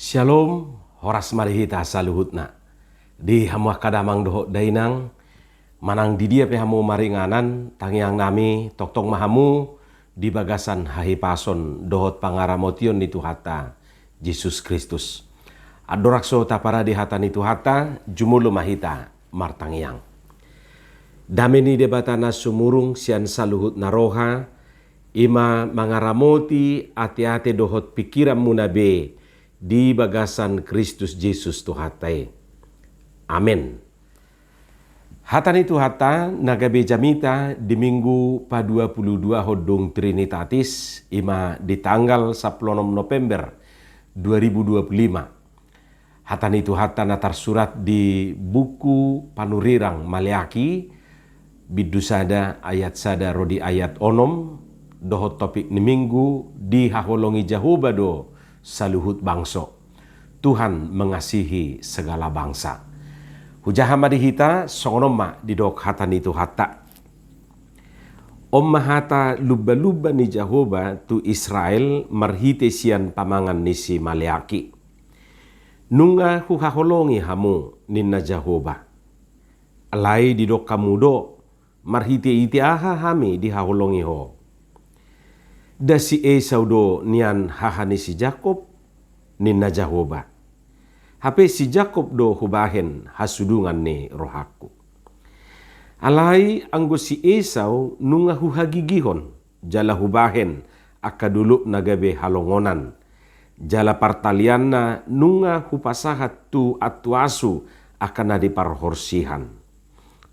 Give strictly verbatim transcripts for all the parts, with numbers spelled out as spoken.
Syalom, horas ma di hita saluhutna. Di hamu angka damang dohot dainang, manang di dia pe hamu maringanan, tangiang nami, tongtong ma hamu di bagasan hahipason dohot pangaramotion ni Tuhanta Jesus Kristus. Andorang so taparade hata ni Tuhanta, jumolo ma hita martangiang. Dame ni Debata na sumurung sian saluhut na roha, i ma mangaramoti ateate dohot pingkiranmuna be di bagasan Kristus Jesus Tuhanta i. Amen. Hata ni Tuhanta na gabe jamita di Minggu paduapuluduahon dung Trinitatis, i ma di tanggal sampulu onom November dua ribu dua puluh lima. Hata ni Tuhanta na tarsurat di buku Panurirang Maleaki, bindu sada, ayat sada ro di ayat onom, dohot topik ni Minggu: Dihaholongi Jahowa do saluhut bangso. Tuhan mengasihi segala bangsa. Hujaha ma di hita, songon on ma didok hata ni Tuhanta. On ma hata lumbalumba ni Jahowa tu Israel marhite sian pamangan ni si Maleaki. Nunga huhaholongi hamu, ninna Jahowa. Alai didok hamu do, marhitehite aha hami dihaholongi ho? Nda si Esau do nian haha ni si Jakob? Ninna Jahowa. Hape si Jakob do hubahen hasudungan ni rohangku. Alai anggo si Esau nunga huhagigihon, jala hubahen angka dolok na gabe halongonan, jala partalianna nunga hupasahat tu antuasu angka na di parhorsihan.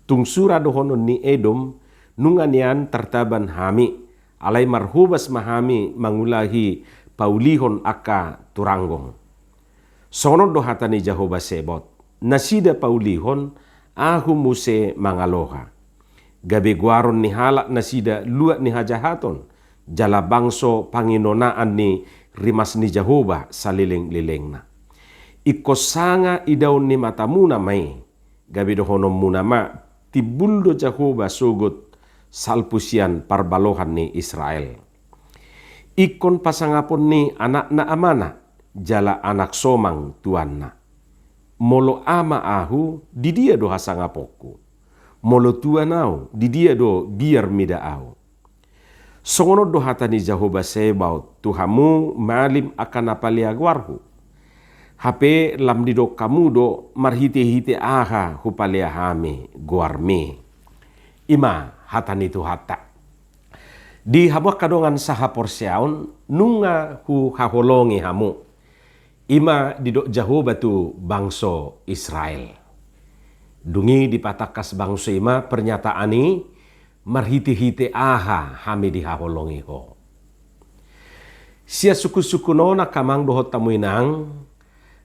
Tung sura dohonon ni Edom, nunga nian tartaban hami, alai marhobas ma hami mangulahi paulihon angka turanggong. Songon on do hata ni Jahowa Sebaot: Nasida paulihon, ahu muse mangaloha. Gabe goaron ni halak nasida luat ni hajahaton, jala bangso panginonaan ni rimas ni Jahowa salelenglelengna. Ingkon sanga idaon ni matamuna ma i, gabe dohononmuna ma: Timbul do Jahowa sogot salpu sian parbalohan ni Israel. Ingkon pasangapon ni anakna amana, jala anak somang tuanna. Molo ama ahu, di dia do hasangaponku? Molo tuan ahu, di dia do biar mida ahu? Songon on do hata ni Jahowa Sebaot tu hamu malim angka na palea goarhu. Hape lam didok hamu do, marhitehite aha hupalea hami goarmi. I ma hata ni Tuhanta. Di hamu angka dongan sahaporseaon, nunga huhaholongi hamu. I ma didok Jahowa tu bangso Israel. Dung i dipatangkas bangso i ma pernyataan i, marhitehite aha hami dihaholongi ho? Sian sungkunsungkun on, angka amang dohot hamu inang,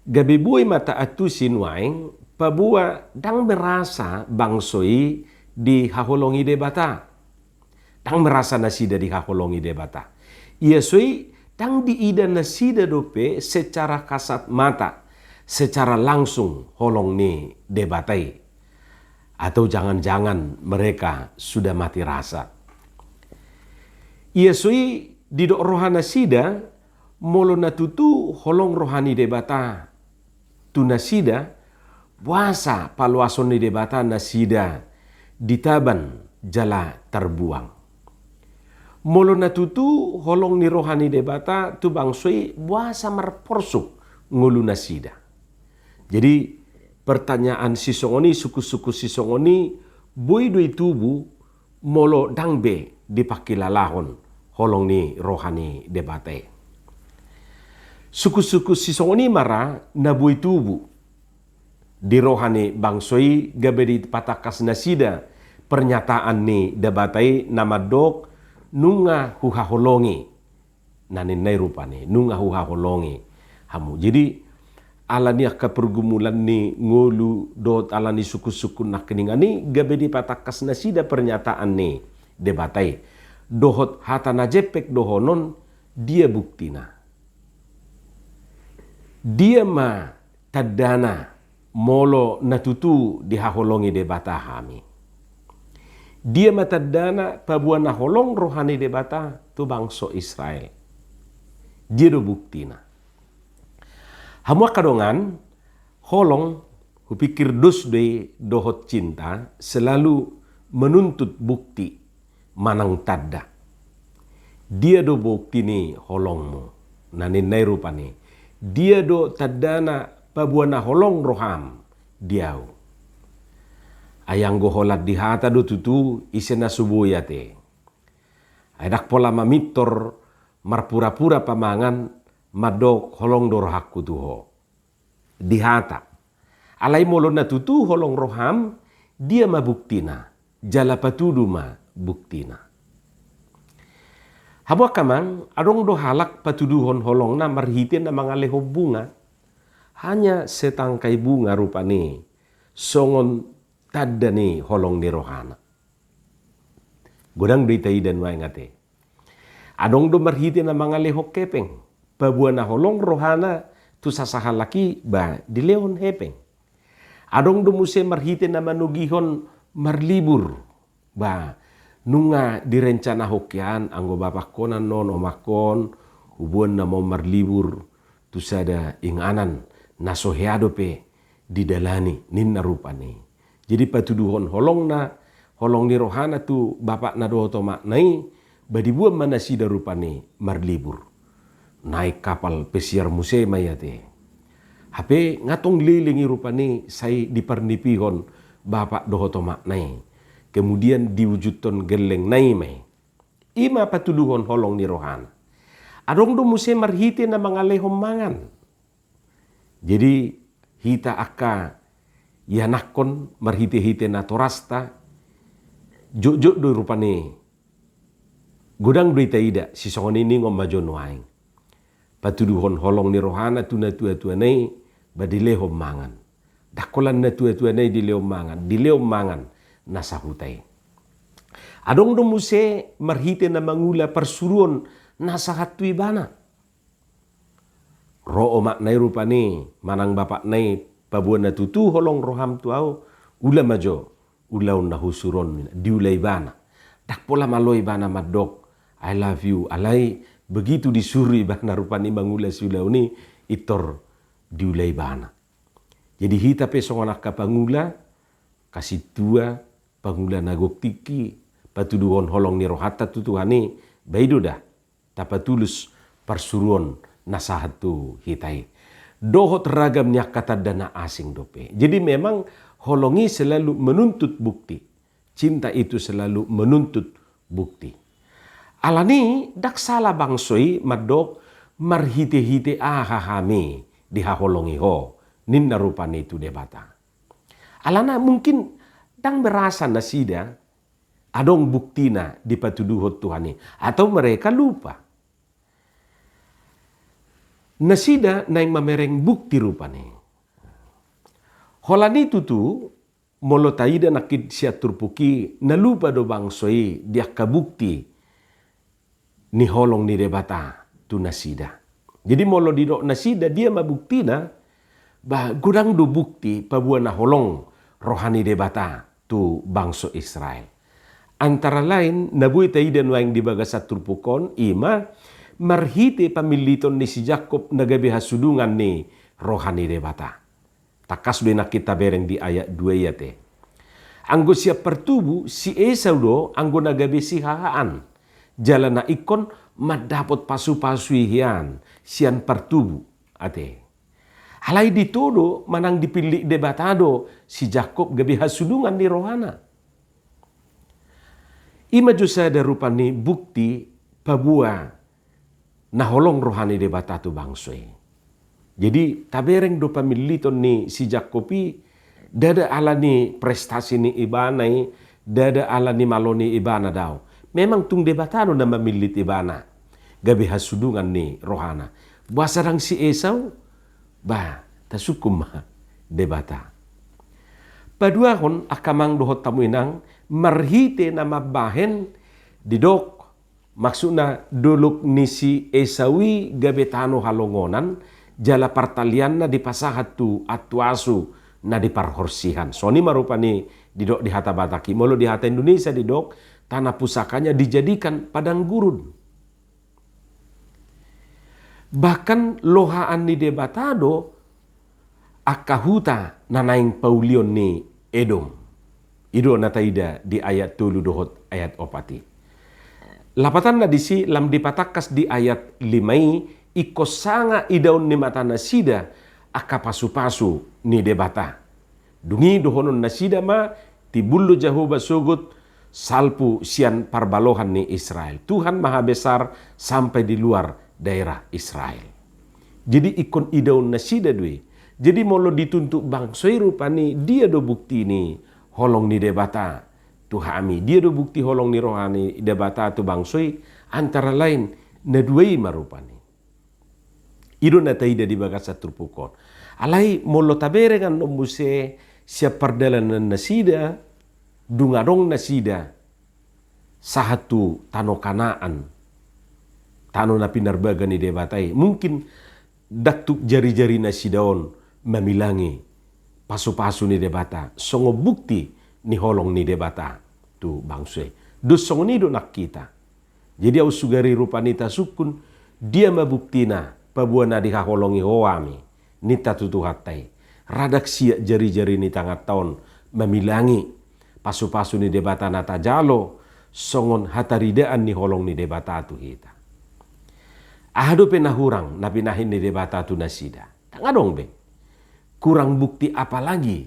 gabe boi ma taantusi nuaeng, paboa ndang merasa bangso i dihaholongi Debata. Ndang merasa nasida dihaholongi Debata. Ia so i, ndang diida nasida dope secara kasat mata, secara langsung holong ni Debata i. Atau jangan-jangan mereka sudah mati rasa. Ia so i, didok roha nasida, molo na tutu holong roha ni Debata tu nasida, boasa paloason ni Debata nasida ditaban jala tarbuang? Molo na tutu holong ni roha ni Debata tu bangso i, boasa marporsuk ngolu nasida? Jadi, pertanyaan sisongon i, sungkunsungkun sisongon i, boi do i tubu molo ndang be dipangkilalahon holong ni roha ni Debata i. Sungkunsungkun sisongon i ma ra na boi tubu di roha ni bangso i, gabe dipatangkas nasida pernyataan ni Debata i na mandok, nunga huhaholongi. Na ninna i rupani, nunga huhaholongi hamu. Jadi, ala ni angka pergumulan ni ngolu dohot ala ni sungkunsungkun nangkiningan i, gabe dipatangkas nasida pernyataan ni Debata i. Dohot hata na jempek dohonon, dia buktina? Dia ma tandana molo na tutu dihaholongi Debata hami? Dia ma tandana paboa na holong roha ni Debata tu bangso Israel? Dia do buktina? Hamu angka dongan, holong, hupikir dos do i dohot cinta selalu menuntut bukti manang tanda. Dia do bukti ni holongmu? Na ninna i rupani, dia do tandana paboa na holong roham di ahu? Ai anggo holan di hata do tutu, ise na so boi ate. Ai ndang pola mamintor marpura-pura pamangan mandok holong do rohangku tu ho. Di hata. Alai molo na tutu holong roham, dia ma buktina? Jala patudu ma buktina. Hamu angka amang, adong do halak patuduhon holongna marhite na mangalehon bunga. Hanya setangkai bunga rupani songon tanda ni holong ni rohana. Godang do itaida nuaeng ate. Adong do marhite na mangalehon hepeng, paboa na holong rohana tu sasahalak i, ba dilehon hepeng. Adong do muse marhite na manogihon marlibur, ba nunga direncanahon hian, anggo bapakhonan on, omakhon, huboan nama on marlibur tu sada inganan na so hea dope didalani, ninna rupani. Jadi patuduhon holongna, holong ni rohana tu bapakna dohot omakna i, ba diboan ma nasida rupani marlibur. Naek kapal pesiar muse ma i ate. Hape nga tong leleng i rupani sai diparnipihon bapak dohot omakna i. Kemudian diwujudhon gellengna i ma i. I ma patuduhon holong ni rohana. Adong do muse marhite na mangalehon mangan. Jadi hita angka ianakhon marhite-hite natorasta, jotjot do rupani. Godang do itaida, sisongon i ningon ma jo nuaeng. Patuduhon holong ni rohana tu natua-tuana i, ba dilehon mangan. Ndang holan natua-tuana i dilehon mangan, dilehon mangan na sahuta i. Adong do muse marhite na mangula parsuruon na sahat tu ibana. Ro omakna i rupani manang bapakna i, paboa na tutu holong roham tu ahu, ula ma jo ulaon na husuruon, diula ibana. Ndang pola malo ibana mandok I love you, alai begitu disuru ibana rupani mangula siulaon i, pintor diula ibana. Jadi hita pe songon angka pangula, kasintua, pangula na gok tingki, patuduhon holong ni rohanta tu Tuhan i, ba i do da tapatulus parsuruon na sahat tu hita i. Dohot ragam ni angka tanda na asing dope. Jadi memang holong i selalu menuntut bukti. Cinta itu selalu menuntut bukti. Alani i ndang sala bangso i mandok marhite-hite aha hami dihaholongi ho, ninna rupani tu Debata. Alana mungkin ndang merasa nasida adong buktina dipatuduhon Tuhan i, atau mereka lupa. Nasida naeng mamereng bukti rupani. Holan i tutu, molo taida nangkin sian turpuk i, na lupa do bangso i di angka bukti ni holong ni Debata tu nasida. Jadi molo didok nasida dia ma buktina, ba godang do bukti paboa na holong roha ni Debata tu bangso Israel. Antara lain na boi taida nuaeng di bagasan turpuk on, i ma marhite pamilliton ni si Jakkob na gabe hasudungan ni roha ni Debata. Tangkas do i nangkin tabereng di ayat dua i ate. Anggo sian partubu, si Esau do anggo na gabe sihahaan, jala na ingkon mandapot pasupasu i hian sian partubu ate. Alai ditodo manang dipillit Debata do si Jakkob gabe hasudungan ni rohana. I ma jo sada rupa ni bukti paboa na holong roha ni Debata tu bangso i. Jadi tabereng do pamilliton ni si Jakkob i, ndada ala ni prestasi ni ibana i, ndada ala ni malo ni ibana, daong. Memang tung Debata do na mamillit ibana gabe hasudungan ni rohana. Boasa ndang si Esau? Bah, tasungkun ma Debata. Paduahon, angka amang dohot hamu inang, marhite na mambahen didok, maksudna dolok ni si Esau i gabe tano halongonan, jala partalianna dipasahat tu antuasu na di parhorsihan. Songon i ma rupa ni didok di hata Batak i. Molo di hata Indonesia didok, tanah pusakanya dijadikan padang gurun. Bahkan lohaan ni Debata do angka huta na naeng paulion ni Edom. I do na taida di ayat tolu dohot ayat opat i. Lapatanna disi lam dipatangkas di ayat lima i, ingkon sanga idaon ni matanasida angka pasupasu ni Debata. Dung i dohonon nasida ma, timbul do Jahowa sogot salpu sian parbalohan ni Israel. Tuhan Maha Besar sampai di luar daerah Israel. Jadi ingkon idaon nasida do i. Jadi molo dituntut bangso i rupani, dia do bukti ni holong ni Debata tu hami, dia do bukti holong ni roha ni Debata tu bangso i? Antara lain na dua i ma rupani. I do na taida di bagasan turpuk on. Alai molo tabereng annon muse sian pardalanan nasida, dung adong nasida sahat tu tano Kanaan, tano na pinarbaga ni Debata i, mungkin ndang tuk jarijari nasida on mamilangi pasupasu ni Debata songon bukti ni holong ni Debata tu bangso i. Dos songon i do nang hita. Jadi aut sugari rupani tasungkun, dia ma buktina paboa na dihaholongi Ho hami, ninta tu Tuhanta i. Ra ndang siat jarijari ni tanganta on mamilangi pasupasu ni Debata na tajalo songon hataridaan ni holong ni Debata tu hita. Aha dope na hurang na pinahen ni Debata tu nasida? Ndang adong be. Kurang bukti apa lagi?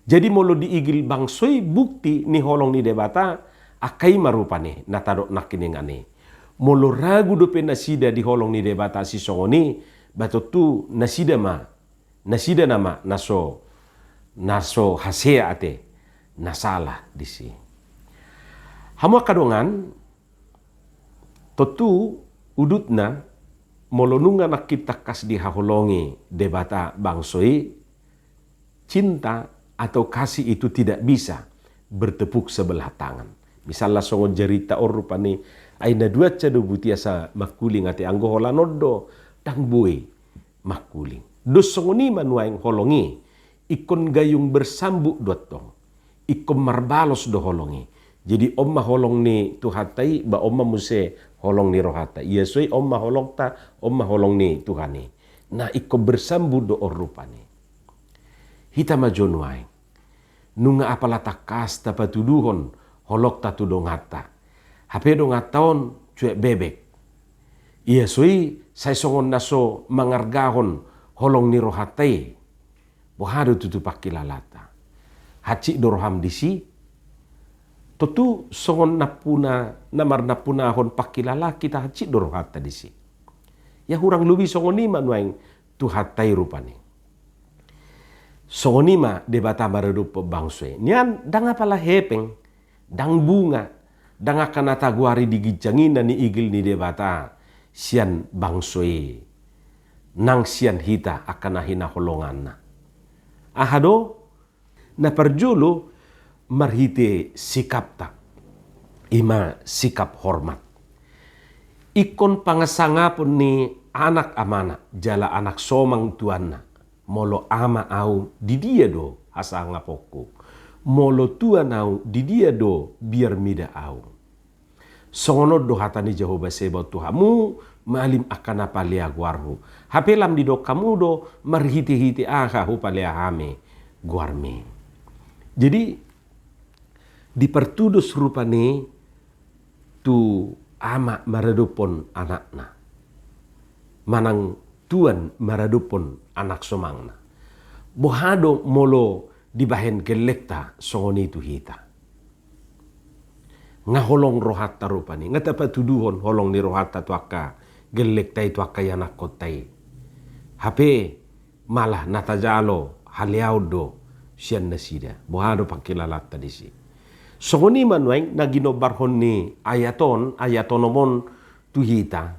Jadi molo diigil bangso i bukti ni holong ni Debata, angka i ma rupani na tadok nangkiningan i. Molo ragu dope nasida di holong ni Debata sisongon i, ba tontu nasida ma, nasida nama na so, na so hasea ate, na sala disi. Hamu angka dongan, tontu udutna, molo nunga nangkin tangkas dihaholongi Debata bangso i, cinta atau kasih itu tidak bisa bertepuk sebelah tangan. Misalna songon jarita on rupani, ai na duansa do buti asa mangkuling ate, anggo holan on do ndang boi mangkuling. Dos songon i ma nuaeng holong i, ingkon gayung bersambut do antong. Ingkon marbalos do holong i. Jadi on ma holong ni Tuhanta i, ba on ma muse holong ni rohanta. Ia so i on ma holongta, on ma holong ni Tuhan i. Na ingkon bersambut do on rupani. Hita ma jo nuaeng. Nunga apala tangkas tapatuduhon holongta tu donganta. Hape donganta on cuek bebek. Ia so i sai songon na so mangargahon holong ni rohanta i. Boha do tutu pangkilalanta? Hansit do roham disi? Tontu songon nampuna, na marnampunahon pangkilalaan hita, hansit do rohanta disi. Ia hurang lobi songon i ma nuaeng Tuhanta i rupani. Songon i ma Debata maradophon bangso i. Nian ndang apala hepeng, ndang bunga, ndang angka na tagoari di ginjang i na niigil ni Debata sian bangso i, nang sian hita angka na hinaholonganna. Aha do? Na parjolo, marhite sikapta, i ma sikap hormat. Ingkon pangasangapon ni anak amana jala anak somang tuanna. Molo ama ahu, di dia do hasangaponku? Molo tuan ahu, di dia do biar mida ahu? Songon on do hata ni Jahowa Sebaot tu hamu, malim angka na palea goarhu. Hape lam didok hamu do, marhitehite aha hupalea hami goarmi. Jadi, dipartudos rupani tu ama maradophon anakna, manang tuan maradophon anak somangna. Boha do molo dibahen gellengta songon i tu hita? Nga holong rohanta rupani, nga tapatuduhon holong ni rohanta tu angka gellengta i, tu angka ianakkonta i. Hape malah na tajalo haleaon do sian nasida. Boha do pangkilalaanta disi? Songon i ma nuaeng na ginombarhon ni ayat on, ayat onom on tu hita.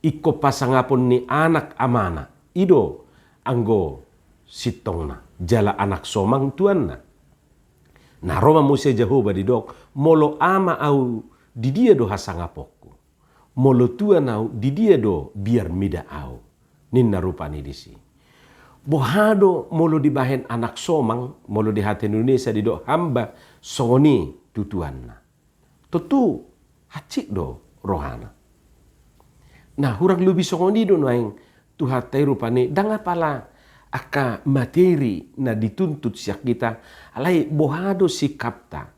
Ingkon pasangapon ni anak amana, i do anggo sintongna, jala anak somang tuanna. Na ro ma muse Jahowa didok, molo ama ahu, di dia do hasangaponku? Molo tuan ahu, di dia do biar mida ahu? Ninna rupani disi. Boha do molo dibahen anak somang, molo di hata Indonesia didok hamba, songon i tu tuanna? Tontu hansit do rohana. Nah, hurang lobi songon i do nuaeng Tuhanta i rupani, ndang apala angka materi na dituntut sian hita, alai boha do sikapta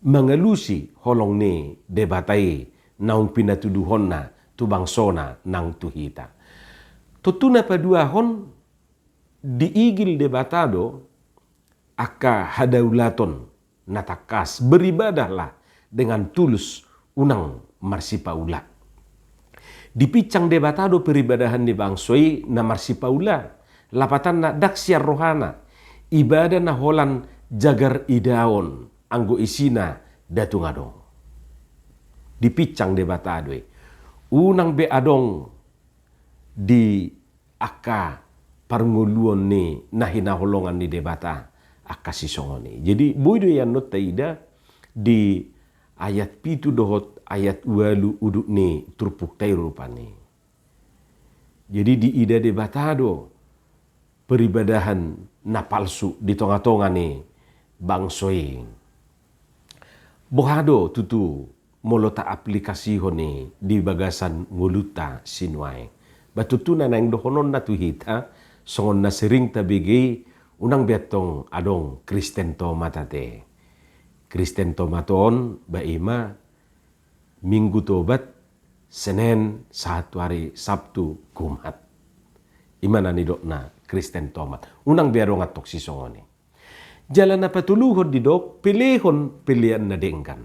mangalusi holong ni Debata i naung pinatuduhonna tu bangsona nang tu hita. Tontu na paduahon, diigil Debata do angka hadaulaton na tangkas, beribadahlah dengan tulus, unang marsipaula. Dipinsang Debata do peribadahan ni bangso i na marsipaula, lapatanna ndang sian rohana, ibada na holan jagar idaon anggo isina ndang tung adong. Dipinsang Debata do i. Unang be adong di angka parngoluon ni na hinaholongan ni Debata angka sisongon i. Jadi boi do iannon taida di ayat pitu dohot ayat ualu udut ni turpukta i rupani. Jadi diida Debata do peribadahan na palsu di tongatonga ni bangso i. Boha do tutu molo taaplikasihon i di bagasan ngolunta sinuaeng? Ba tontu na naeng dohononna tu hita, songon na sering tabege i, unang be antong adong Kristen tomat ate. Kristen tomat on ba ima Minggu Tobat, Senen sahat tu ari Sabtu, Jumat. Ima na nidokna Kristen tomat. Unang be adong antong sisongon i. Jala na patoluhon didok, pelehon pelean na denggan.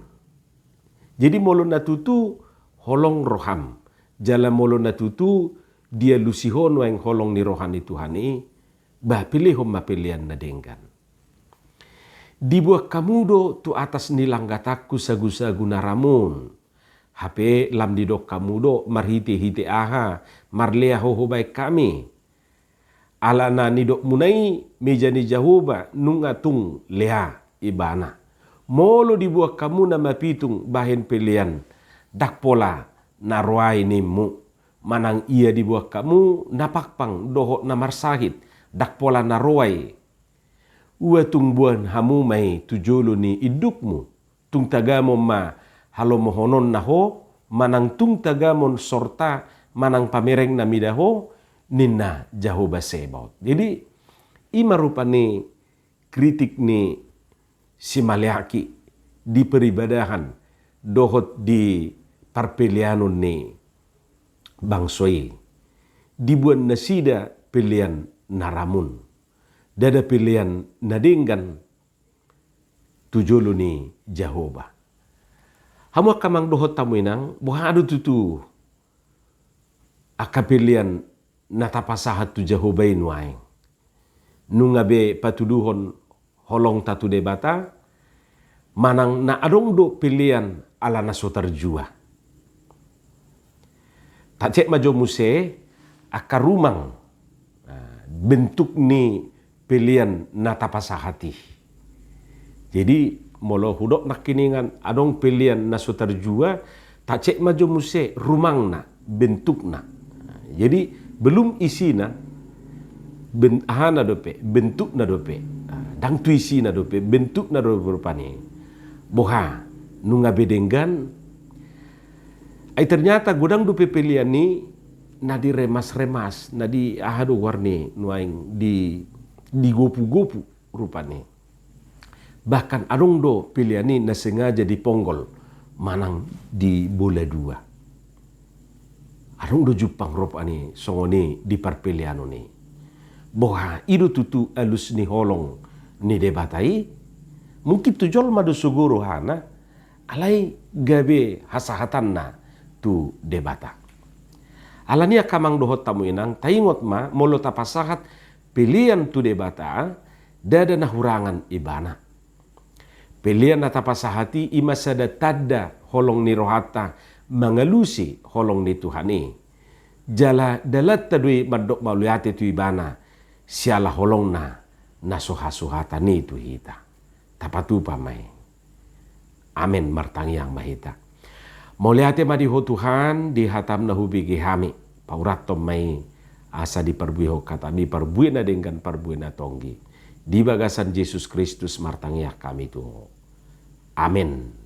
Jadi molo na tutu holong roham, jala molo na tutu dialusi ho nuaeng holong ni roha ni Tuhan i, ba pelehon ma pelean na denggan. Diboan hamu do tu atas ni langgatanku sagusagu na ramun. Hape lam didok hamu do marhitehite aha marlea ho hubaen hami. Ala na nidokmuna i, meja ni Jahowa nunga tung lea ibana. Molo diboan hamu na mapitung bahen pelean, ndang pola na roa i nimmu. Manang ia diboan hamu na pangpang dohot na marsahit, ndang pola na roa i. Ua tung boan hamu ma i tu jolo ni indukmu, tung tagamon ma halomohononna ho, manang tung tagamon sorta manang pamerengna mida ho, ninna Jahowa Sebaot. Jadi ima rupani kritik ni si Maleaki di peribadahan dohot di parpeleanon ni bangso i. Diboan nasida pelean na ramun, ndada pelean na denggan tu jolo ni Jahowa. Hamu angka amang dohot hamu inang, boha do tutu angka pelean na tapasahat tu Jahowa i nuaeng? Nunga be patuduhon holongta tu Debata, manang na adong do pelean ala na so tarjua? Tacek ma jo muse angka rumang, nah, bentuk ni pelean na tapasahat i. Jadi molo hudok nangkiningan adong pelean na so tarjua, tacek ma jo muse rumangna, bentukna. Jadi belum isina, ben-, ahana dope, bentukna dope. Ndang tu isina dope, bentukna dope rupani. Boha, nunga be denggan? Ai ternyata godang dope pelean i na diremas-remas, na di aha do goarni nuaeng, di, digopu-gopu rupani. Bahkan adong do pelean i na sengaja diponggol manang dibola dua. Adong do jumpang rupani songon i di parpeleanon i. Boha, i do tutu alus ni holong ni Debata i? Mungkin tu jolma do sogo rohana, alai gabe hasahatanna tu Debata. Alani i angka amang dohot hamu inang, taingot ma, molo tapasahat pelean tu Debata, ndada na hurangan ibana. Pelean na tapasahat i, i ma sada tanda holong ni rohanta mangalusi holong ni Tuhan i. Jala dalanta do i mandok mauliate tu ibana, siala holongna na so hasuhatan i tu hita. Tapatupa ma i. Amen. Martangiang ma hita. Mauliate ma di Ho Tuhan, di hatam na hubege hami. Paurathon ma i asa diparbuehon hatami parbue na denggan, parbue na tonggi. Di bagasan Jesus Kristus martangiang hami tu Ho. Amen.